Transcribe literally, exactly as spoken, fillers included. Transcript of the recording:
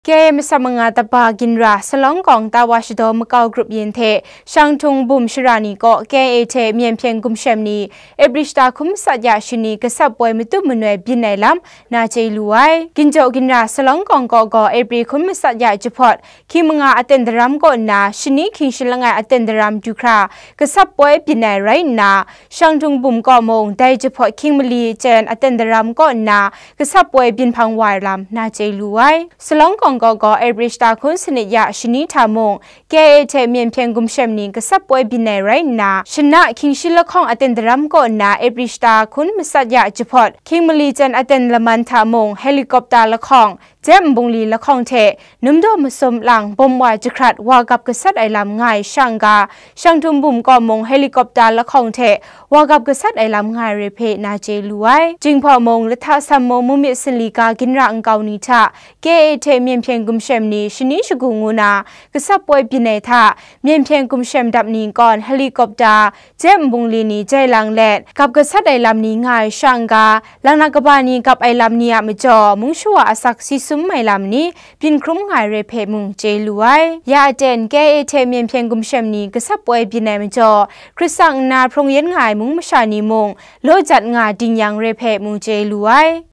K A A matsat manga taba ginra Salawng Kawng Tawa Shadaw Makau grup yin hte Shang Htung Bum shara ni kaw K I A hte Myen Hpyen Gumshem ni April shata hkun matsat ya shani gasat poi matut manoi byin ai lam na chye lu ai. Ginjaw ginra Salawng Kawng kaw gaw April hkun matsat ya jahpawt hkying manga aten daram kaw nna shani hkying shi langai aten daram du hkra gasat poi byin ai rai nna, Shang Htung Bum kaw mung dai jahpawt hkying mali chyen aten daram kaw nna gasat poi byin hpang wa ai lam na chye lu ai. Salawng Kawng kaw gaw April shata hkun sanit ya shani hta mung K I A hte Myen Hpyen Gumshem ni gasat poi byin ai rai nna, shana hkying shi lahkawng aten daram kaw nna April shata hkun matsat ya jahpawt hkying mali chyen aten laman hta mung helicopter lahkawng, jep nbungli lahkawng hte numdaw masum lang bawm wa jahkrat wa gap gasat ai lam nga ai sha n-ga, Shang Htung Bum kaw mung helicopter lahkawng hte wa gap gasat ai lam nga ai re hpe na chye lu ai. Jinghpaw mung, Lahta Sam mung, Mumit Sanli ga ginra nkau ni hta K I A hte Myen Hpyen Gumshem ni shani shagu ngu na gasat poi byin ai hta, Myen Hpyen Gumshem dap ni nkawn helicopter, jep nbungli ni jai lang let, gap gasat ai lam ni nga ai sha n-ga, laknak kaba ni gap ai lam ni a majaw, mung shawa asak si sum ai lam ni byin hkrum nga ai re hpe mung chye lu ai. Ya aten, K I A hte Myen Hpyen Gumshem ni gasat poi byin ai majaw, hkrit sang nna hprung yen nga ai mung masha ni mung, law jat nga ding yang re hpe mung chye lu ai.